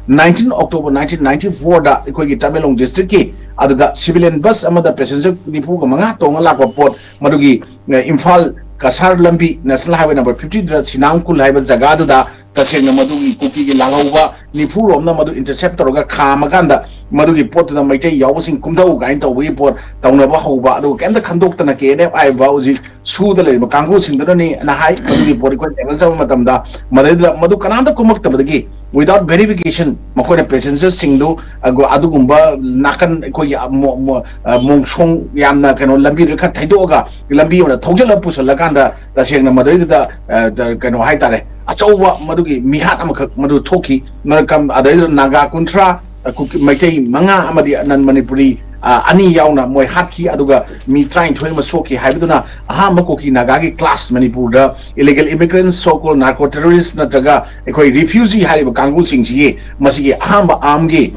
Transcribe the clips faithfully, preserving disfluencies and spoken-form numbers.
Nineteen October nineteen ninety ꯐꯣꯔꯗ ꯑꯩꯈꯣꯏꯒꯤ ꯇꯃꯦꯡꯂꯣꯡ ꯗꯤꯁꯇ꯭ꯔꯤꯛꯀꯤ ꯑꯗꯨꯗ ꯁꯤꯚꯤꯂꯤꯌꯟ ꯕꯁ ꯑꯃꯗ ꯄꯦꯁꯦꯟꯖꯔ ꯅꯤꯐꯨꯒ ꯃꯉꯥ ꯇꯣꯡꯉ ꯂꯥꯛꯄ ꯄꯣꯠ, ꯃꯗꯨꯒꯤ, ꯑ, ꯏꯝꯐꯥꯜ ꯀꯁꯥꯔ ꯂꯝꯕꯤ ꯅꯦꯁꯅꯦꯜ ꯍꯥꯏꯋꯦ ꯅꯝꯕꯔ ꯐꯤꯐꯇꯤ ꯊ꯭ꯔꯤꯗ ꯁꯤꯅꯥꯡ ꯈꯨꯜ ꯍꯥꯏꯕ ꯖꯒꯥꯗꯨꯗ ꯇꯁꯦꯡꯅ ꯃꯗꯨꯒꯤ ꯀꯨꯀꯤꯒꯤ ꯂꯥꯜꯍꯧꯕ ꯅꯤꯐꯨꯔꯣꯝꯅ ꯃꯗꯨ ꯏꯟꯇꯔꯁꯦꯞ ꯇꯧꯔꯒ ꯈꯥꯝꯃꯀꯥꯟꯗ ꯃꯗꯨꯒꯤ ꯄꯣꯠꯇꯨꯗ ꯃꯩꯇꯩ ꯌꯥꯎꯕꯁꯤꯡ ꯀꯨꯝꯊꯧ ꯀꯥꯏꯅ ꯇꯧꯕꯒꯤ ꯄꯣꯠ ꯇꯧꯅꯕ ꯍꯧꯕ, ꯑꯗꯨꯒ ꯀꯩꯝꯇ ꯈꯟꯗꯣꯛꯇꯅ ꯀꯦ ꯑꯦꯟ ꯑꯦꯐ ꯍꯥꯏꯔꯤꯕ ꯍꯧꯖꯤꯛ ꯁꯨꯗ ꯂꯩꯔꯤꯕ ꯀꯥꯡꯕꯨꯁꯤꯡꯗꯨꯅꯅꯤ ꯑꯅ ꯍꯥꯏ꯫ ꯃꯗꯨꯒꯤ ꯄꯣꯠ ꯑꯩꯈꯣꯏ ꯇꯦꯕꯜ ꯆꯠꯄ ꯃꯇꯝꯗ ꯃꯗꯩꯗꯨꯗ ꯃꯗꯨ ꯀꯅꯥꯝꯇ ꯀꯨꯝꯃꯛꯇꯕꯗꯒꯤ without verification ꯃꯈꯣꯏꯅ ꯄꯦꯁꯦꯟꯖꯔꯁꯤꯡꯗꯨ ꯑꯒ-, ꯑꯗꯨꯒꯨꯝꯕ ꯅꯥꯀꯟ ꯑꯩꯈꯣꯏꯒꯤ ꯃꯣ-, ꯃꯣ-, ꯑ, ꯃꯣꯡꯁꯣꯡ ꯌꯥꯝꯅ ꯀꯩꯅꯣ ꯂꯝꯕꯤꯗꯨ ꯈꯔ ꯊꯩꯗꯣꯛꯑꯒ ꯂꯝꯕꯤ ꯑꯃꯗ ꯊꯧꯖꯤꯜꯂ ꯄꯨꯁꯜꯂꯀꯥꯟꯗ ꯇꯁꯦꯡꯅ ꯃꯗꯩꯗꯨꯗ, ꯑ, ꯀꯩꯅꯣ ꯍꯥꯏꯇꯥꯔꯦ, ꯑꯆꯧꯕ ꯃꯗꯨꯒꯤ ꯃꯤꯍꯥꯠ ꯑꯃꯈꯛ ꯃꯗꯨ ꯊꯣꯛꯈꯤ꯫ ꯃꯔꯛ-, ꯑꯗꯩꯗꯨꯗ ꯅꯥꯒꯥ ꯀꯨꯟꯊ꯭ꯔꯥ, ꯑ, ꯀꯨꯀꯤ, ꯃꯩꯇꯩ ꯃꯉꯥ ꯑꯃꯗꯤ ꯅꯟ ꯃꯅꯤꯄꯨꯔꯤ, ꯑ, ꯑꯅꯤ ꯌꯥꯎꯅ ꯃꯣꯏ ꯍꯥꯠꯈꯤ, ꯑꯗꯨꯒ ꯃꯤ ꯇꯔꯥꯅꯤꯊꯣꯏ ꯑꯃ ꯁꯣꯛꯈꯤ ꯍꯥꯏꯕꯗꯨꯅ ꯑꯍꯥꯟꯕ ꯀꯨꯀꯤ ꯅꯥꯒꯥꯒꯤ ꯀ꯭ꯂꯥꯁ ꯃꯅꯤꯄꯨꯔꯗ illegal immigrants, so called narco terrorists ꯅꯠꯇ꯭ꯔꯒ ꯑꯩꯈꯣꯏ refugee ꯍꯥꯏꯔꯤꯕ ꯀꯥꯡꯕꯨꯁꯤꯡꯁꯤꯒꯤ ꯃꯁꯤꯒꯤ ꯑꯍꯥꯟꯕ ꯑꯥꯔꯝꯒꯤ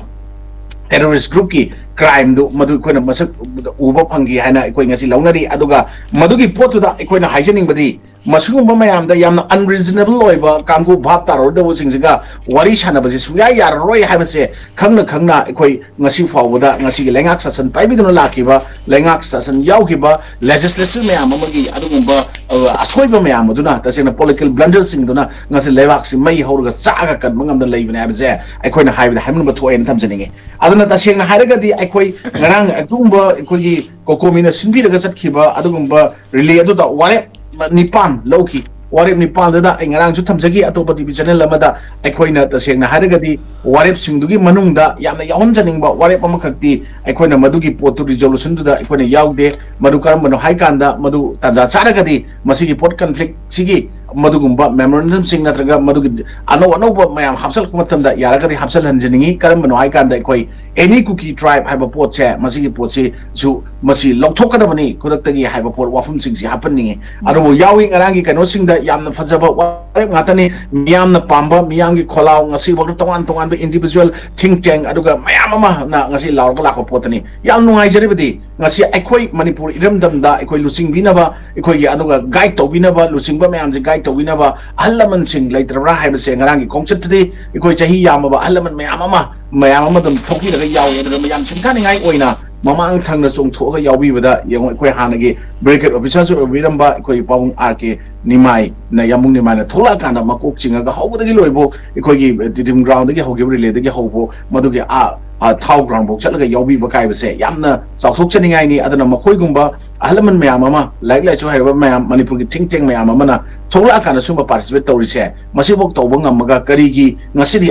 ꯇꯦꯔꯣꯔꯤꯁ ꯒ꯭ꯔꯨꯞꯀꯤ ꯀ꯭ꯔꯥꯏꯝꯗꯨ ꯃꯗꯨ ꯑꯩꯈꯣꯏꯅ ꯃꯁꯛ ꯎꯕ ꯐꯪꯈꯤ ꯍꯥꯏꯅ ꯑꯩꯈꯣꯏ ꯉꯁꯤ ꯂꯧꯅꯔꯤ꯫ ꯑꯗꯨꯒ ꯃꯗꯨꯒꯤ ꯄꯣꯠꯇꯨꯗ ꯑꯩꯈꯣꯏꯅ ꯍꯥꯏꯖꯅꯤꯡꯕꯗꯤ, ꯃꯁꯤꯒꯨꯝꯕ ꯃꯌꯥꯝꯗ ꯌꯥꯝꯅ unreasonable ꯑꯣꯏꯕ ꯀꯥꯡꯕꯨ, ꯚꯥꯞ ꯇꯥꯔꯣꯏꯗꯕꯁꯤꯡꯁꯤꯒ ꯋꯥꯔꯤ ꯁꯥꯟꯅꯕꯁꯤ ꯁꯨꯡꯌꯥ ꯌꯥꯔꯔꯣꯏ ꯍꯥꯏꯕꯁꯦ ꯈꯪꯅ ꯈꯪꯅ ꯑꯩꯈꯣꯏ ꯉꯁꯤ ꯐꯥꯎꯕꯗ ꯉꯁꯤꯒꯤ ꯂꯩꯉꯥꯛ ꯁꯥꯁꯟ ꯄꯥꯏꯕꯤꯗꯨꯅ ꯂꯥꯛꯈꯤꯕ, ꯂꯩꯉꯥꯛ ꯁꯥꯁꯟ ꯌꯥꯎꯈꯤꯕ ꯂꯦꯖꯤꯁꯂꯦꯆꯔ ꯃꯌꯥꯝ ꯑꯃꯒꯤ ꯑꯗꯨꯒꯨꯝꯕ, ꯑ, ꯑꯁꯣꯏꯕ ꯃꯌꯥꯝ ꯑꯗꯨꯅ, ꯇꯁꯦꯡꯅ political blunderꯁꯤꯡꯗꯨꯅ ꯉꯁꯤ ꯂꯩꯕꯥꯛꯁꯤ ꯃꯩ ꯍꯧꯔꯒ ꯆꯥꯛꯑꯒ ꯀꯟꯕ ꯉꯝꯗꯅ ꯂꯩꯕꯅꯦ ꯍꯥꯏꯕꯁꯦ ꯑꯩꯈꯣꯏꯅ ꯍꯥꯏꯕꯗ ꯍꯥꯏꯃꯟꯕ ꯊꯣꯛꯑꯦꯅ ꯊꯝꯖꯅꯤꯡꯉꯤ꯫ ꯑꯗꯨꯅ ꯇꯁꯦꯡꯅ ꯍꯥꯏꯔꯒꯗꯤ ꯑꯩꯈꯣꯏ ꯉꯔꯥꯡ ꯑꯗꯨꯒꯨꯝꯕ ꯑꯩꯈꯣꯏꯒꯤ ꯀꯣꯀꯣꯃꯤꯅ ꯁꯤꯟꯕꯤꯔꯒ ꯆꯠꯈꯤꯕ ꯑꯗꯨꯒꯨꯝꯕ ꯔꯤꯂꯦ ꯑꯗꯨꯗ ꯋꯥꯔꯦꯞ ꯅꯤꯄꯥꯟ ꯂꯧꯈꯤ꯫ ꯋꯥꯔꯦꯞ ꯅꯤꯄꯥꯟꯗꯨꯗ ꯑꯩ ꯉꯔꯥꯡꯁꯨ ꯊꯝꯖꯈꯤ ꯑꯇꯣꯞꯄ ꯇꯤ ꯚꯤ ꯆꯦꯅꯦꯜ ꯑꯃꯗ꯫ ꯑꯩꯈꯣꯏꯅ ꯇꯁꯦꯡꯅ ꯍꯥꯏꯔꯒꯗꯤ ꯋꯥꯔꯦꯞꯁꯤꯡꯗꯨꯒꯤ ꯃꯅꯨꯡꯗ ꯌꯥꯝꯅ ꯌꯥꯎꯍꯟꯖꯅꯤꯡꯕ ꯋꯥꯔꯦꯞ ꯑꯃꯈꯛꯇꯤ, ꯑꯩꯈꯣꯏꯅ ꯃꯗꯨꯒꯤ ꯄꯣꯠꯇꯨ ꯔꯤꯖꯣꯂꯨꯁꯟꯗꯨꯗ ꯑꯩꯈꯣꯏꯅ ꯌꯥꯎꯗꯦ꯫ ꯃꯗꯨ ꯀꯔꯝꯕꯅꯣ ꯍꯥꯏ ꯀꯥꯟꯗ, ꯃꯗꯨ ꯇꯥꯟꯖꯥ ꯆꯥꯔꯒꯗꯤ ꯃꯁꯤꯒꯤ ꯄꯣꯠ ꯀꯟꯐ꯭ꯂꯤꯛꯁꯤꯒꯤ ꯃꯗꯨꯒꯨꯝꯕ ꯃꯦꯃꯣꯔꯦꯟꯗꯝꯁꯤꯡ ꯅꯠꯇ꯭ꯔꯒ ꯃꯗꯨꯒꯤ ꯑꯅꯧ ꯑꯅꯧꯕ ꯃꯌꯥꯝ ꯍꯥꯞꯆꯤꯜꯂꯛꯄ ꯃꯇꯝꯗ ꯌꯥꯔꯒꯗꯤ ꯍꯥꯞꯆꯤꯜꯍꯟꯖꯅꯤꯡꯉꯤ꯫ ꯀꯔꯝꯕꯅꯣ ꯍꯥꯏ ꯀꯥꯟꯗ ꯑꯩꯈꯣꯏ Any Kuki tribe ꯍꯥꯏꯕ ꯄꯣꯠꯁꯦ, ꯃꯁꯤꯒꯤ ꯄꯣꯠꯁꯤꯁꯨ ꯃꯁꯤ ꯂꯧꯊꯣꯛꯀꯗꯕꯅꯤ ꯈꯨꯗꯛꯇꯒꯤ ꯍꯥꯏꯕ ꯄꯣꯠ, ꯋꯥꯐꯝꯁꯤꯡꯁꯤ ꯍꯥꯞꯍꯟꯅꯤꯡꯉꯤ꯫ ꯑꯗꯨꯕꯨ ꯌꯥꯎꯏ, ꯉꯔꯥꯡꯒꯤ ꯀꯩꯅꯣꯁꯤꯡꯗ ꯌꯥꯝꯅ ꯐꯖꯕ ꯋꯥꯔꯦꯞ ꯉꯥꯛꯇꯅꯤ꯫ ꯃꯤꯌꯥꯝꯅ ꯄꯥꯝꯕ, ꯃꯤꯌꯥꯝꯒꯤ ꯈꯣꯜꯂꯥꯎ, ꯉꯁꯤꯐꯥꯎꯗ ꯇꯣꯉꯥꯟ ꯇꯣꯉꯥꯟꯕ individual think tank ꯑꯗꯨꯒ ꯃꯌꯥꯝ ꯑꯃꯅ ꯉꯁꯤ ꯂꯥꯎꯔꯒ ꯂꯥꯛꯄ ꯄꯣꯠꯇꯅꯤ꯫ ꯌꯥꯝ ꯅꯨꯡꯉꯥꯏꯖꯔꯤꯕꯗꯤ, ꯉꯁꯤ ꯑꯩꯈꯣꯏ ꯃꯅꯤꯄꯨꯔ ꯏꯔꯝꯗꯝꯗ ꯑꯩꯈꯣꯏ ꯂꯨꯆꯤꯡꯕꯤꯅꯕ, ꯑꯩꯈꯣꯏꯒꯤ ꯑꯗꯨꯒ guide ꯇꯧꯕꯤꯅꯕ, ꯂꯨꯆꯤꯡꯕ ꯃꯌꯥꯝꯁꯦ guide ꯇꯧꯕꯤꯅꯕ ꯑꯍꯜ ꯂꯃꯟꯁꯤꯡ ꯂꯩꯇ꯭ꯔꯕ꯭ꯔꯥ ꯍꯥꯏꯕꯁꯦ ꯉꯔꯥꯡꯒꯤ ꯈꯣꯡꯆꯠꯇꯗꯤ ꯑꯩꯈꯣꯏ ꯆꯍꯤ ꯌꯥꯝꯃꯕ ꯑꯍꯜ ꯂꯃꯟ ꯃꯌꯥꯝ ꯑꯃ, ꯃꯌꯥꯝ ꯑꯃ ꯑꯗꯨꯝ ꯊꯣꯛꯄꯤꯔꯒ ꯌꯥꯎꯏ꯫ ꯑꯗꯨꯅ ꯃꯌꯥꯝ ꯁꯤꯡꯊꯥꯅꯤꯡꯉꯥꯏ ꯑꯣꯏꯅ ꯃꯃꯥꯡ ꯊꯪꯅ ꯆꯣꯡꯊꯣꯛꯑꯒ ꯌꯥꯎꯕꯤꯕꯗ ꯌꯦꯡꯉꯣ, ꯑꯩꯈꯣꯏ ꯍꯥꯟꯅꯒꯤ brigade officer ꯁꯨ ꯑꯣꯏꯕꯤꯔꯝꯕ ꯑꯩꯈꯣꯏ ꯄꯥꯕꯨꯡ ꯑꯥꯔ ꯀꯦ ꯅꯤꯃꯥꯏꯅ, ꯌꯥꯝꯕꯨꯡ ꯅꯤꯃꯥꯏꯅ ꯊꯣꯛꯂꯛꯑꯀꯥꯟꯗ ꯃꯀꯣꯛ ꯆꯤꯡꯉꯒ ꯍꯧꯕꯗꯒꯤ ꯂꯣꯏꯕꯧ ꯑꯩꯈꯣꯏꯒꯤ ꯇꯤꯗꯤꯝ ground ꯗꯒꯤ ꯍꯧꯈꯤꯕ relay ꯗꯒꯤ ꯍꯧꯕ ꯃꯗꯨꯒꯤ ꯑꯥ, ꯑꯥ, ꯊꯥꯎ ground ꯐꯥꯎ ꯆꯠꯂꯒ ꯌꯥꯎꯕꯤꯕ ꯀꯥꯏꯕꯁꯦ ꯌꯥꯝꯅ ꯆꯥꯎꯊꯣꯛꯆꯅꯤꯡꯉꯥꯏꯅꯤ꯫ ꯑꯗꯨꯅ ꯃꯈꯣꯏꯒꯨꯝꯕ ꯑꯍꯜ ꯂꯃꯟ ꯃꯌꯥꯝ ꯑꯃ, ꯂꯥꯏꯔꯤꯛ ꯂꯥꯏꯁꯨ ꯍꯩꯔꯕ ꯃꯌꯥꯝ, ꯃꯅꯤꯄꯨꯔꯒꯤ think tank ꯃꯌꯥꯝ ꯑꯃꯅ ꯊꯣꯛꯂꯛꯑꯀꯥꯟꯗ ꯁꯨꯝꯕ participate ꯇꯧꯔꯤꯁꯦ, ꯃꯁꯤꯐꯥꯎ ꯇꯧꯕ ꯉꯝꯃꯒ ꯀꯔꯤꯒꯤ ꯉꯁꯤꯗꯤ